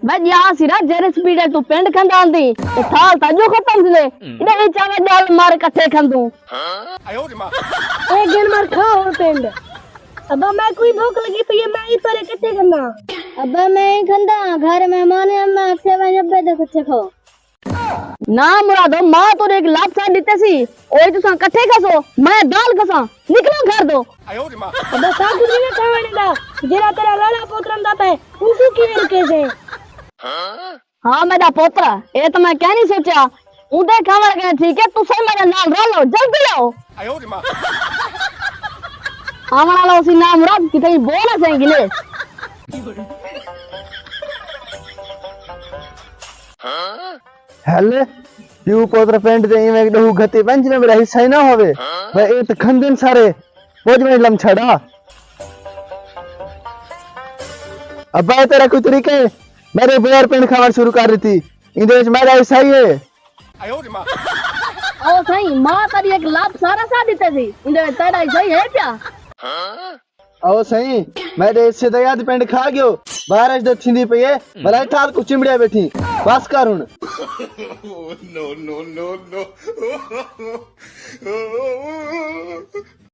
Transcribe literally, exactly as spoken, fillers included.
وڄ آ سرا، جیڑھے سپیڈ اچ توں پنڈ کھندا آندیں، تے سال تاں اڄوں ختم تھیندے، اݙے وچ آوے ڳل مار کٹھے کھندوں۔ اے ڳل مار کھا ہݨ پنڈ۔ ابا، میکوں وی بھوک لڳی پئی ہے، میں وی تیݙے کٹھے کھنداں۔ ابا، میں ہی کھنداں، گھر مہمان آئے، میں آکھیا میں ابے دے کٹھے کھاؤ۔ نہ مرادو، ماں تیݙے ہک لپ سݙ ݙتے سی، اوہی تساں کٹھے کھسو، میں دال کھساں، نکلو گھر توں۔ ابا، ساکوں نئیں کھاوݨ ݙیندا، جیڑھا تیݙا لاڑا پوترا آندا پئے، اونکوں کیویں رکیسیں؟ ہاں، میݙا پوترا، اے تاں میں کائنی سوچیا۔ اوندے کھاوݨ کنے ٹھیک ہے، تساں میݙے نال رلو، جلدی آؤ۔ آوݨ والا ہوسی نامراد، کتھائیں بو نہ سئیں گلے۔ ہیلے، پیو پوتر پنڈ تے ایویں ݙوہو گھتی ونڄ، جیویں میݙا حصہ ہی نہ ہووے۔ بھئی، اے تاں کھندن سارے، پڄ ونڄ لم چھڑا۔ ابا، اے تیݙا کوئی طریقہ ہے؟ میݙے بغیر پنڈ کھاوݨ شروع کر ݙتی۔ ایندے وچ میݙا حصہ ہی ہے۔ او سائیں، ماں تیݙی ہک لپ سارا سݙ ݙتے سی، ایندے وچ تیݙا حصہ ہی ہے پیا؟ او سائیں، میݙے حصے دا یاد پنڈ کھا ڳیو۔ بارش جو تھیندی پئی ہے، بھلا ٹھار کوں چمڑیا ٻیٹھیں۔ بس کر ہݨ۔ No, no, no, no.